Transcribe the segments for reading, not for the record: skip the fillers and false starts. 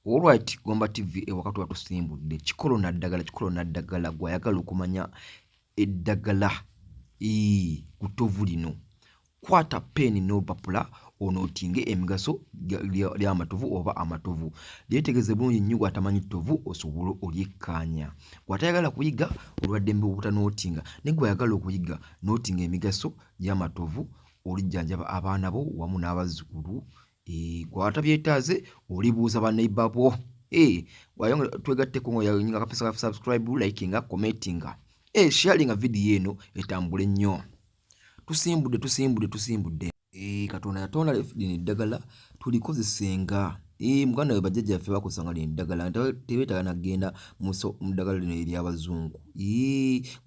Alright, Gomba TV ewaka tuba tusimbudde kikolo na ddagala, kikolo na ddagala. Gwayagala okumanya eddagala ku ttovu lino, kwata peeni n'olupapula onootinge emigaso ly'amatovu oba amatovu. Lyetegeze bulungi nnyo gw'atamanyi ttovu osobole olyekkaanya. Gw'atayagala kuyiga olwaddembe obutanootinga, naye gw'ayagala okuyiga nootinga emigaso gy'amatovu olijjanjaba abaana bo wamu n'abazzukulu. Gwe atabyetaaze olibuuza baneiba bo. Twegatteko nga kapesa ka subscribe, likinga, commentinga, sharinga vidiyo eno etambule nnyo. Tusimbudde, tusimbudde, tusimbudde. Katonda yatonda lino eddagala tulikozesenga. Muganda we, bajjajjaffe bakozesanga lino eddagala, tebeetaaga nagenda mu ddagala lino ery'abazungu.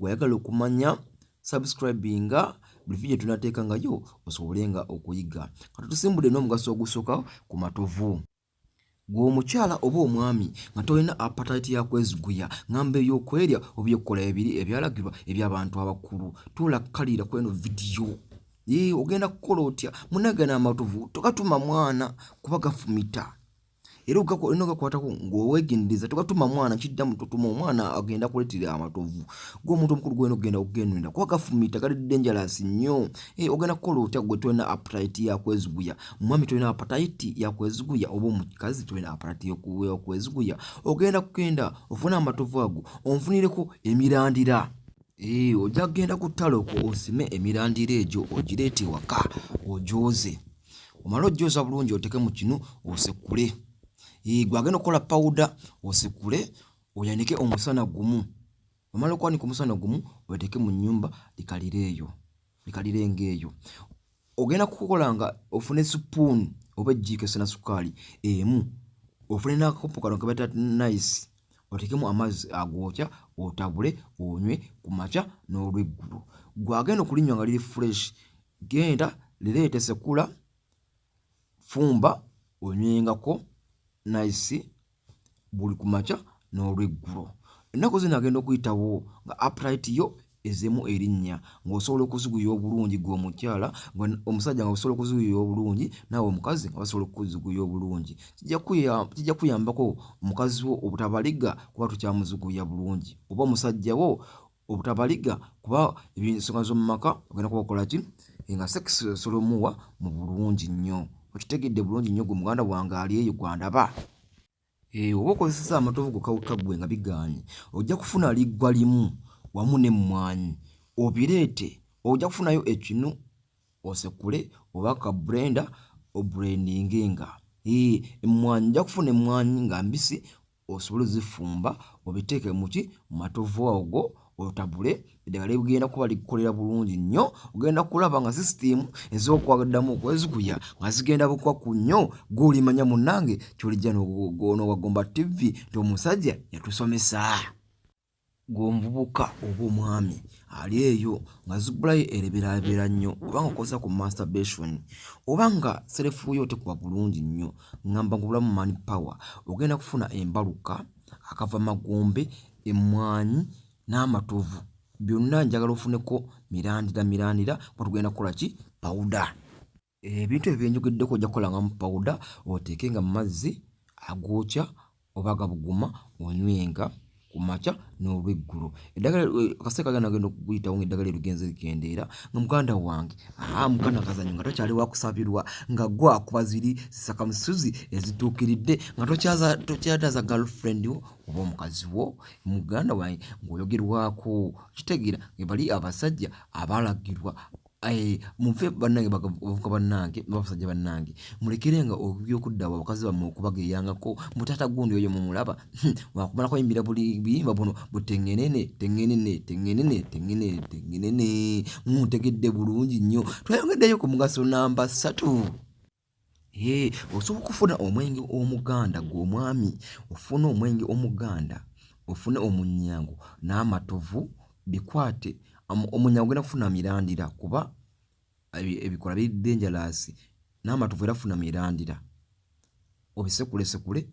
Gw'ayagala okumanya, subscribinga buli vidiyo tunateekangayo osobole nga okuyiga. Kati tusimbudde n'omugaso ogusooka ku matovu. Gwe omukyala oba omwami nga tolina appetite ya kweziguya, ngamba ey'okwerya oba ebyokukola ebiri ebyalagirwa eby'abantu abakulu, tuula kalira ku eno vidiyo. Ogenda kukola otya? Munagana amatovu togatuma mwana kuba gafumita, era olina ogakwatako ng'oweegendereza. Togatuma mwana, kiddamu, totuma omwana agenda kuleetera amatovu. Gwe omuntu omukulu gwolina okugenda okugenwera kuba gafumita, gali dangerous nnyo. Ogenda kukola otya gwe tolina appetite ya kweziguya? Omwami tolina appetite ya kweziguya oba omukazi tolina appetite y'okweziguya, ogenda kugenda ofune amatovu ago, onfunireko emirandira. Ojja kugenda ku ttale okwo osime emirandira egyo, ogireete ewaka ogyoze. Omale ogyoza bulungi, oteeke mu kinu osekule. Gwe agenda okukola pawuda, osekule oyanike omusana gumu. Omala okwanika omusana gumu, oteeke mu nnyumba likalire eyo, likalire ng'eyo. Ogenda kukola nga ofune supuuni oba ejjiiko esena sukaali emu, ofune n'akakopo kano ke bayita nice, oteekemu amazzi agookya, otabule onywe ku makya n'olweggulo. Gwe agenda okulinywa nga liri fresh, genda lireete, sekula, fumba, onywengako nice buli ku makya n'olweggulo. Ennaku zino agenda okuyitawo nga appetite yo ezeemu erinnya, ng'osobola okuziguya obulungi gwe omukyala, omusajja nga osobola okuziguya obulungi, naawe omukazi nga basobola okukuziguya obulungi. Kijja kuyambako omukazi wo obutabaliga kuba tokyamuziguya bulungi, oba omusajja wo obutabaliga kuba ensonga z'omu maka ogenda kuba okola ki nga sex osobola omuwa mu bulungi nnyo. Okitegedde bulungi nnyo gwe muganda wange ali eyo gwandaba. Oba okozesezza amatovu gokka wekka ggwe nga bigaanye, ojja kufuna liggwa limu wamu n'emmwanyi obireete. Ojja kufunayo ekinu osekule oba ka blender oblendinge nga emmwanyi. Ojja kufuna emmwanyi nga mbisi osobole ozifumba, obiteeke muki mu matovu ago, otabule. Eddagala ligenda kuba likukolera bulungi nnyo. Ogenda kulaba nga sisitiimu ez'okwaddamu okweziguya nga zigenda bukwaku nnyo. Gw'olimanya munnange ky'olijja n'owa Gomba TV nti omusajja yatusomesa. Gwe omuvubuka oba omwami ali eyo nga zigulayo ereberabera nnyo, oba nga okozesa ku masturbation, oba nga self yo tekuba bulungi nnyo, ngamba ng'obulamu man power, ogenda kufuna embaluka, akava magombe, emmwanyi n'amatovu byonna. Njagala ofuneko mirandira, mirandira, kuba tugenda kukola ki? Pawuda. Ebintu ebyo byenjogeddeko ojja kukolangamu pawuda, oteeke nga mu mazzi agookya oba agabuguma, onywenga ku makya n'olweggulo. Eddagala akaseera kagenda genda okuyitawo ng'eddagala eryo ligenze likendeera, nga muganda wange mukana kazanyo nga tokyali wakusabirwa, nga gwe akuba ziri sakamusuzi ezituukiridde, nga tokyataza girlfriend wo oba omukazi wo. Muganda wange, ng'oyogerwako, kitegeera nga bali abasajja abalagirwa. Muve bannange, bavubuka bannange, babasajja bannange, mulekere nga ebyokudda awo abakazi bammwe okubageyangako mutaata gundi oyo mumulaba wakumalako yimbira buli biyimba buno butengenene tengenene tengenene tengenene tengenene. Muntegedde bulungi nnyo. Tweyongeddeyo ku mugaso namba 3. Osobola okufuna omwenge omuganda. Gwe omwami ofune omwenge omuganda, ofune omunnyango n'amatovu, bikwate. Omunnyango ogenda kufuna mirandira kuba ebikola biri dangerous, n'amatovu era funa mirandira, obisekulesekule,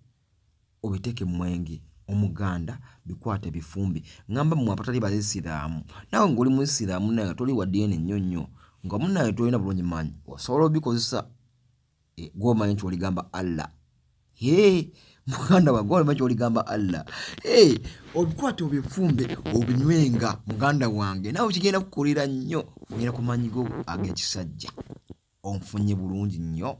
obiteeke mu mwenge omuganda, bikwate, bifumbe. Ŋŋamba mmwe abatali Bayisiraamu, naawe ng'oli Muyisiraamu naye nga toli wa ddiini nnyo nnyo, nga munnange tolina bulungi maanyi, osobola obikozesa. Gw'omanyi nti oligamba Allah. Hee, Muganda wange, olima kyoligamba Allah. Hey, obikwate obifumbe obinywenga muganda wange, nawe kigenda kukolera nnyo, ogenda ku maanyi go ag'ekisajja. Onfunye bulungi nnyo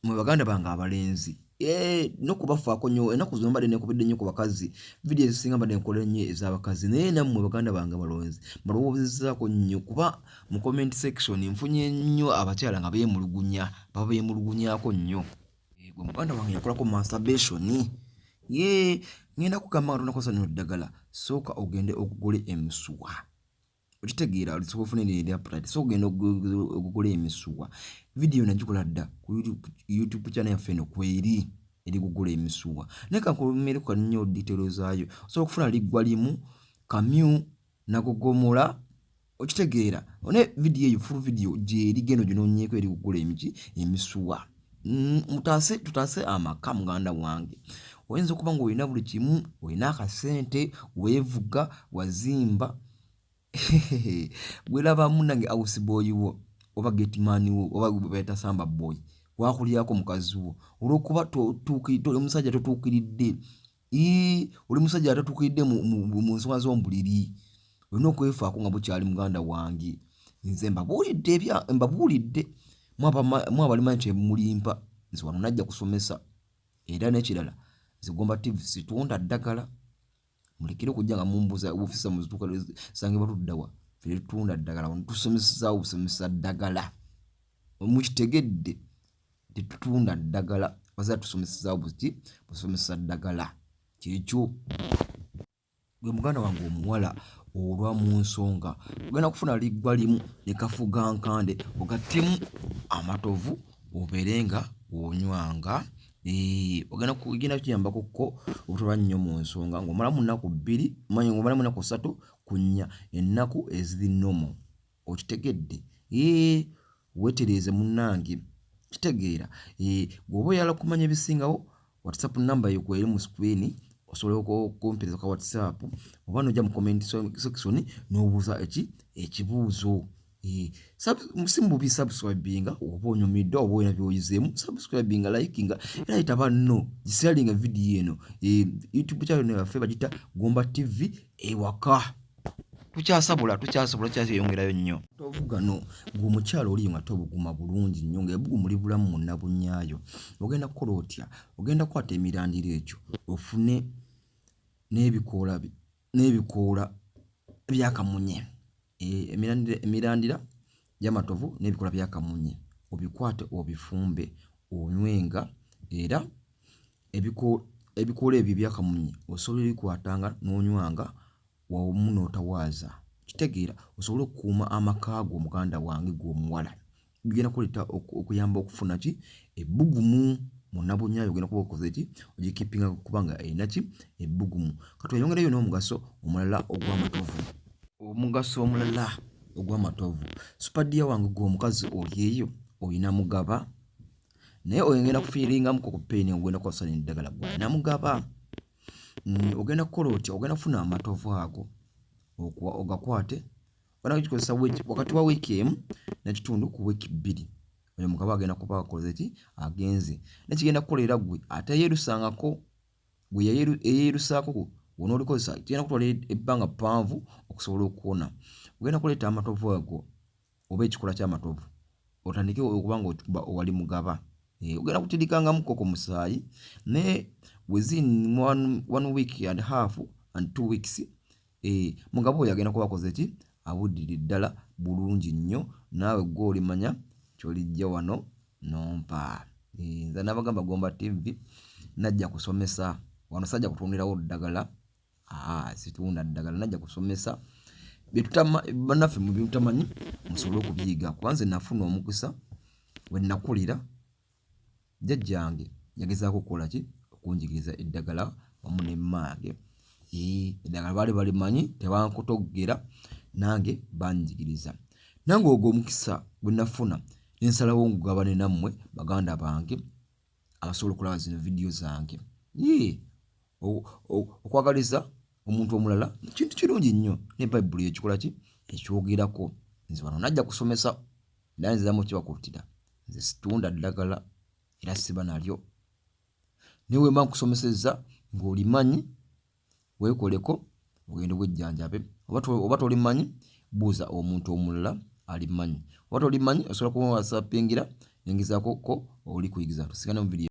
mwe baganda bange abalenzi. Eh, nokubafaako nnyo ennaku zino mbadde nekubidde nnyo ku bakazi. Vidiyo ezisinga mbadde nkola nnyo ez'abakazi, naye nammwe baganda bange abalonzi mbalowoozezaako nnyo, kuba mu comment section nfunye nnyo abakyala nga beemulugunya, baba beemulugunyaako nnyo. Eh, gwe muganda wange yakolako masturbation, ye ngenda kugamba nga tonakozesa nno ddagala, sooka ogende okugule emisuwa. Okitegeera? Olisobola ofuna eri appetite, so ogenda ogugula emisuwa. Vidiyo nagikola dda ku YouTube channel yaffe eno, kweri eri gugula emisuwa, naye kankumereko nnyo detail zaayo. Osobola okufuna liggwa limu, kamyu nagogomola. Okitegeera? One vidiyo eyo, full video gyeri, genda oginoonyeeko, eri kugula emiki emisuwa. Mutaase, tutaase amaka. Muganda wange, oyinza okuba ng'olina buli kimu, olina akasente, weevuga, wazimba, gwerabamu munange house boy wo oba gateman wo oba bayita samba boy wakulyako mukazi wo olwokuba oli musajja totuukiridde. Oli musajja atatuukiridde mu nsonga z'omubuliri. Olina okwefaako nga bukyali. Muganda wange, nze mbabuulidde, mbabuulidde mwabalimanyi kyemulimpa. Nze wano najja kusomesa. Era n'ekirala, nze Gomba TV situnda ddagala. Mulekere okujja nga mumbuuza obufiisa muzituuka sange batuddawa. Ffe tetutunda ddagala wano, tusomesezaawo busomesa ddagala. Mukitegedde? Tetutunda ddagala, wazira tusomesezaawo buki busomesa ddagala. Kyekyo. Gwe muganda wange omuwala olwa mu nsonga, ogenda kufuna liggwa limu ne kafuga nkande, ogattemu amatovu, obeere nga onywanga. Ogenda kugenda kiyambako ko obutolwa nnyo mu nsonga ng'omalamu nnaku 2, ng'omalamu nnaku 3 ku 4, ennaku eziri normal. Okitegedde? Weetereeze munnange, kitegeera. Bw'oba oyagala kumanya ebisingawo, WhatsApp namba yo kweri mu screen, osobola okumpeereza ka WhatsApp oba nojja mu comment section n'obuuza eki ekibuuzo. Si mububi subscribinga oba onyumiddwa oba olina by'oyizeemu. Subscribinga, likinga, era yita banno, gisharinga vidiyo eno. YouTube channel yaffe bagita Gomba TV Ewaka. Tukyasobola, tukyasobola, tukyayongerayo nnyo. Tovugano gwe omukyalo oliyo nga tobuguma bulungi nnyo, ng'ebbugumu libulamu mu nnabunyaayo, ogenda kukola otya? Ogenda kukwata emirandira ekyo, ofune n'ebikoola, n'ebikoola byakamunye, emirandira gy'amatovu n'ebikoola byakamunye, obikwate obifumbe onywenga. Era ebikoola ebyo ebyakamunye osobola ebikwatanga n'onywanga wamu n'otawaaza. Kitegeera? Osobole okukuuma amaka go. Muganda wange gwe omuwala, bigenda kuleeta okuyamba okufuna ki ebbugumu mu nnabunyaayo. Ogenda kuba okoze ki? Ogikeepinga kubanga erina ki ebbugumu. Katweyongereyo n'omugaso omulala ogw'amatovu. Omugaso omulala ogw'amatovu, supadiya wange gwe omukazi oli eyo olina mugaba, naye oyongera kufiiringamuko ku pain, ogenda kukozesa n'eddagala. Gwe alina mugaba, ogenda kukola otya? Ogenda kufuna amatovu ago, ogakwate, ogenda kugikozesa wakati wa wiiki emu n'ekitundu ku wiiki 2. Oyo mugaba agenda kuba akoze ki? Agenze. Nekigenda kukola era gwe ateyeerusangako, gwe eyeerusaako wonoolikozesa, kigenda kutwala ebbanga ppanvu okusobola okuwona. Ogenda kuleeta amatovu ago oba ekikola ky'amatovu, otandike okuba nga okikuba owali mugaba. Ogenda kutirikangamuko ku musaayi, naye within one week and half and 2 weeks, mugaba oyo agenda kuba akoze ki? Abuddire ddala bulungi nnyo. Naawe gwe olimanya kyolijja wano nompa. Nze nabagamba, Gomba TV najja kusomesa wano, sajja kutundirawo ddagala. Situunda ddagala, najja kusomesa bannaffe mu byemutamanyi musobole okubiyiga, kuba nze nafuna omukisa we nakulira, jjajjange yagezaako okukola ki? Okunjigiriza eddagala wamu ne mmange. Eddagala baali balimanyi, tebankotoggera, nange banjigiriza. Nange ogwo omukisa gwe nafuna nensalawo ngugabane nammwe baganda bange abasobola okulaba zino vidiyo zange. Okwagaliza omuntu omulala kintu kirungi nnyo, ne Bayibuli ekikola ki? Ekyogerako. Nze wano najja kusomesa, era nziramu kibakuutira, nze situunda ddagala era siba nalyo. Naye wemba nkusomesezza ng'olimanyi, weekoleko ogende wejjanjabe. Oba tolimanyi, buuza omuntu omulala alimanyi. Oba tolimanyi, osobola kuba wasappingira nengezaako ko oli kuyigiza. Tusigane mu vidiyo.